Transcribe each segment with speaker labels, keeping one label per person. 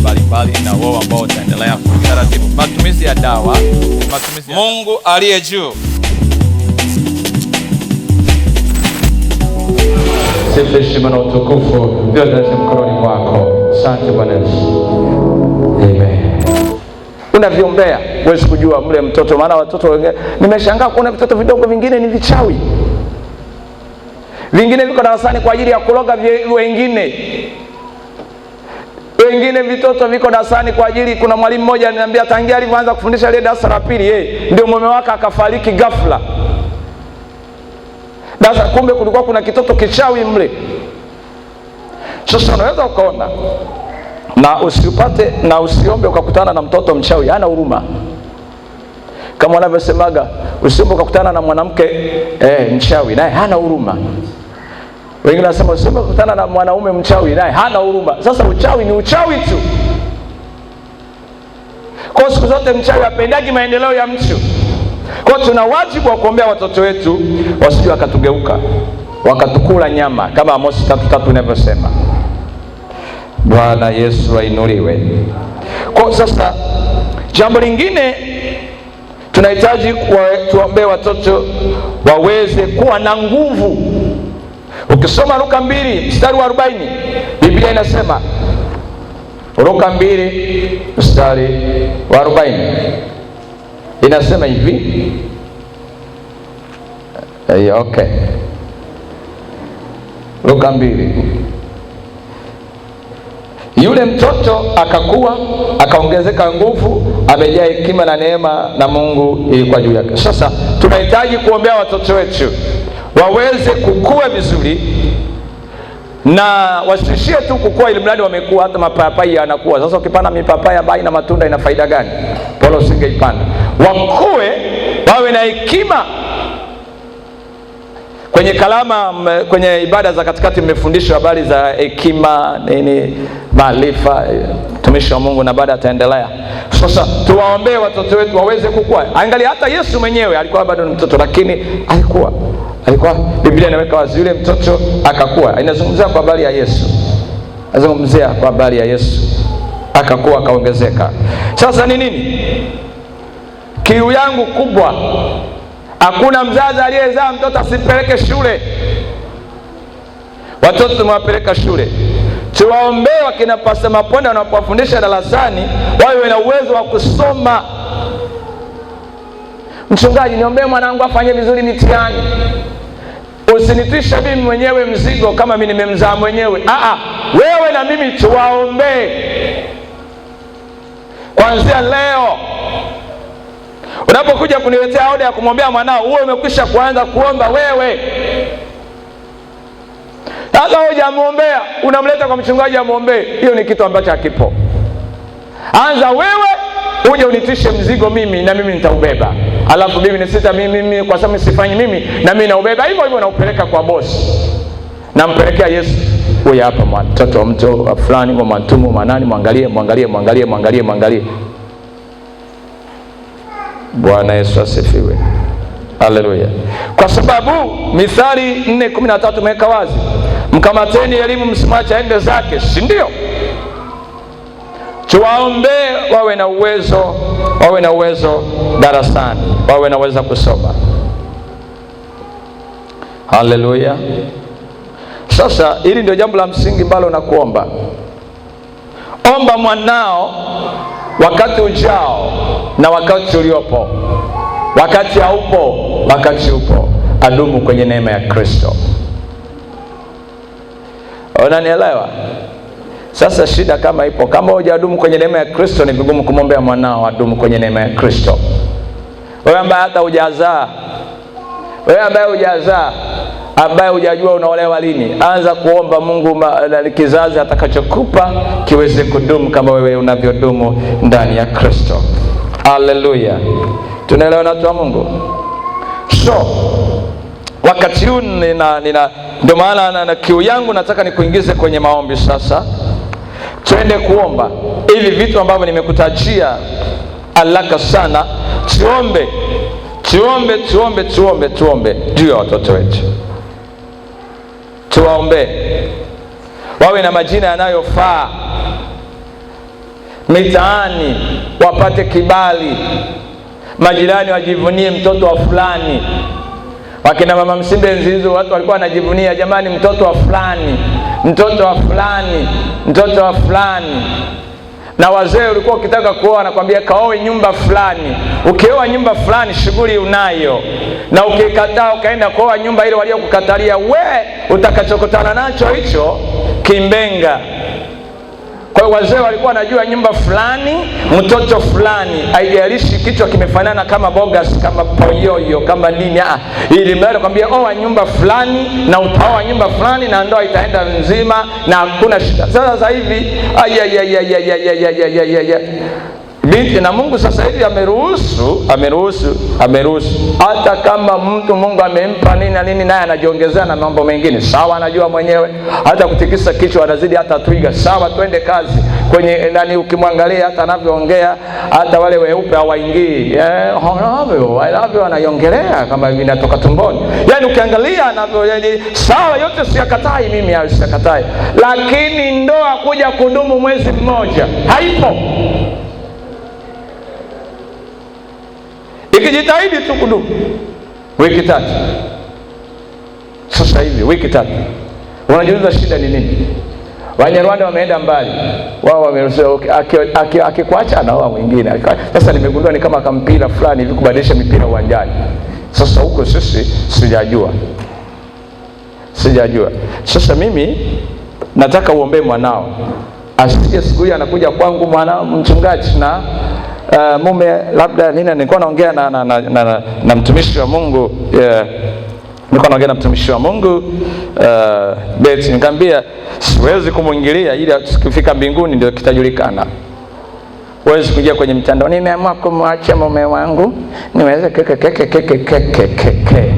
Speaker 1: mbalimbali, na wao ambao wataendelea taratibu matumizi ya dawa, matumizi ya... Mungu aliye juu.
Speaker 2: Sifa, heshima na utukufu vyote mkononi mwako. Asante Bwana Yesu. Amen. Unavyombea huwezi kujua mle mtoto, maana watoto wengine nimeshangaa kuona vitoto vidogo vingine ni vichawi, vingine viko darasani kwa ajili ya kuloga wengine, wengine vitoto viko darasani kwa ajili. Kuna mwalimu mmoja aliniambia tangia alivyoanza kufundisha ile darasa la pili, yeye ndio mume wake akafariki ghafla. Sasa kumbe kulikuwa kuna kitoto kichawi mle. Sasa unaweza ukaona na usipate na usiombe ukakutana na mtoto mchawi, hana huruma. Kama wanavyosemaga, usiombe ukakutana na mwanamke mchawi, naye hana huruma. Wengine wanasema usiombe ukakutana na mwanaume mchawi, naye hana huruma. Sasa uchawi ni uchawi tu. Kwa siku zote mchawi hapendagi maendeleo ya mtu. Kwa tuna wajibu wa kuombea watoto wetu wasije wakatugeuka wakatukula nyama kama Amosi 3:3 inavyosema. Bwana Yesu ainuliwe. Kwa sasa jambo lingine tunahitaji tuombee watoto waweze kuwa na nguvu. Ukisoma Luka 2:40, Biblia inasema, Luka 2:40 inasema hivi. Okay. Luka 2. Yule mtoto akakua, akaongezeka nguvu, amejaa hekima na neema na Mungu ilikuwa juu yake. Sasa tunahitaji kuombea watoto wetu waweze kukua vizuri na wasishie tu kukua ili mradi wamekua. Hata mapapai yanakuwa. Sasa ukipanda mipapai ambayo ina matunda ina faida gani? Polo usingeipanda. Wakue wawe na hekima. Kwenye kalama, kwenye ibada za katikati mmefundishwa habari za hekima, nini, maarifa, mtumishi wa Mungu na baada ataendelea. Sasa tuwaombee watoto wetu waweze kukua. Angalia hata Yesu mwenyewe alikuwa bado ni mtoto, lakini alikuwa Biblia inaweka wazi yule mtoto akakua. Inazungumzia kwa habari ya Yesu. Inazungumzia kwa habari ya Yesu. Akakua akaongezeka. Sasa ni nini? Kiu yangu kubwa, hakuna mzazi aliyezaa mtoto asipeleke shule. Watoto tumewapeleka shule. Tuwaombee wakina Pastor Maponda wanapowafundisha darasani wawe na uwezo wa kusoma. Mchungaji, niombee mwanangu afanye vizuri mitihani. Usinitishe mimi mwenyewe mzigo kama mimi nimemzaa mwenyewe. Wewe na mimi tuwaombee. Kuanzia leo unapokuja kuniletea oda ya kumwombea mwanao, uwe umekwisha kuanza kuomba wewe. Sasa hujamuombea, unamleta kwa mchungaji amuombee. Hiyo ni kitu ambacho hakipo. Anza wewe, uje unitishe mzigo mimi na mimi nitaubeba. Alafu mimi ni sita mimi kwa sababu sifanyi mimi na mimi naubeba hivyo hivyo, naupeleka kwa boss. Nampelekea Yesu. Huyu hapa mtoto wa mtu fulani, mwantumu, mwanani, mwangalie, mwangalie, mwangalie, mwangalie, mwangalie. Bwana Yesu asifiwe. Haleluya. Kwa sababu Mithali 4:13 imeweka wazi, mkamateni elimu msimwache aende zake, si ndio? Tuwaombee wawe na uwezo, wawe na uwezo darasani, wawe na uwezo kusoma. Haleluya. Sasa hili ndio jambo la msingi ambalo nakuomba. Omba mwanao wakati ujao na wakati uliopo, wakati haupo, wakati upo, adumu kwenye neema ya Kristo. Unanielewa? Sasa shida kama ipo, kama hujadumu kwenye neema ya Kristo, ni vigumu kumwombea mwanao adumu kwenye neema ya Kristo. Wewe ambaye hata hujazaa, wewe ambaye hujazaa, ambaye hujajua unaolewa lini, anza kuomba Mungu kizazi atakachokupa kiweze kudumu kama wewe unavyodumu ndani ya Kristo. Haleluya. Tunaelewana watu wa Mungu? So wakati huu nina ndio maana na kiu yangu nataka nikuingize kwenye maombi sasa. Twende kuomba hivi vitu ambavyo nimekutajia haraka sana. Tuombe, tuombe, tuombe, tuombe, tuombe juu ya watoto wetu. Tuwaombe wawe na majina yanayofaa. mitaani wapate kibali, majirani wajivunie mtoto wa fulani. Wakina mama Msimbe enzi hizo watu walikuwa wanajivunia, jamani, mtoto wa fulani, mtoto wa fulani, mtoto wa fulani. Na wazee ulikuwa ukitaka kuoa anakwambia kaoe nyumba fulani. Ukioa nyumba fulani shughuli unayo, na ukikataa ukaenda kuoa nyumba ile waliokukatalia, we utakachokutana nacho hicho kimbenga. Kwa hiyo wazee walikuwa wanajua nyumba fulani, mtoto fulani, haijalishi kichwa kimefanana kama bogas, kama poyoyo, kama nini, ili mradi kwambia oa nyumba fulani na utaoa nyumba fulani na ndoa itaenda nzima na hakuna shida. Sasa hivi ayayayayayayayayayaya binti na Mungu sasa hivi ameruhusu, ameruhusu, ameruhusu. Hata kama mtu Mungu amempa nini na nini, naye anajiongezea na mambo mengine, sawa, anajua mwenyewe. Hata kutikisa kichwa anazidi hata twiga, sawa, twende kazi kwenye nani. Ukimwangalia hata anavyoongea, hata wale weupe hawaingii. I love you, anaiongelea kama inatoka tumboni. Yani ukiangalia anavyo, yani, sawa, yote siyakatai mimi, hayo siyakatai, lakini ndoa kuja kudumu mwezi mmoja haipo. Ikijitahidi tu kudumu wiki 3. Sasa hivi wiki 3, unajiuliza shida ni nini? Wanyarwanda wameenda mbali, wao wameruhusiwa, akikuacha anaoa mwingine. Sasa nimegundua ni kama kampira fulani hivi, kubadilisha mipira uwanjani. Sasa huko sisi sijajua, sijajua. Sasa mimi nataka uombee mwanao asije siku hiyo anakuja kwangu, mwanao mchungaji na mume labda nini. Nilikuwa naongea na mtumishi wa Mungu, nilikuwa naongea na mtumishi wa Mungu Beti, nikamwambia siwezi kumwingilia, ili tukifika mbinguni ndio kitajulikana. Huwezi kuingia kwenye mtandao, nimeamua kumwacha mume wangu niweze keke keke keke keke keke.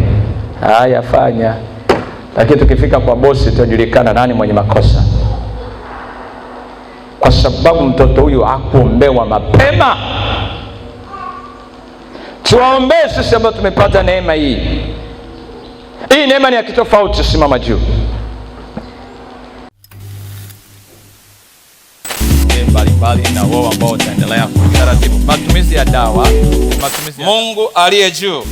Speaker 2: Haya, fanya, lakini tukifika kwa bosi tutajulikana nani mwenye makosa, kwa sababu mtoto huyu hakuombewa mapema. Tuwaombee sisi ambao tumepata neema hii. Hii neema ni ya kitofauti. Simama juu.
Speaker 1: Mbalimbali na wao ambao utaendelea taratibu. Matumizi ya dawa, matumizi ya Mungu aliye juu.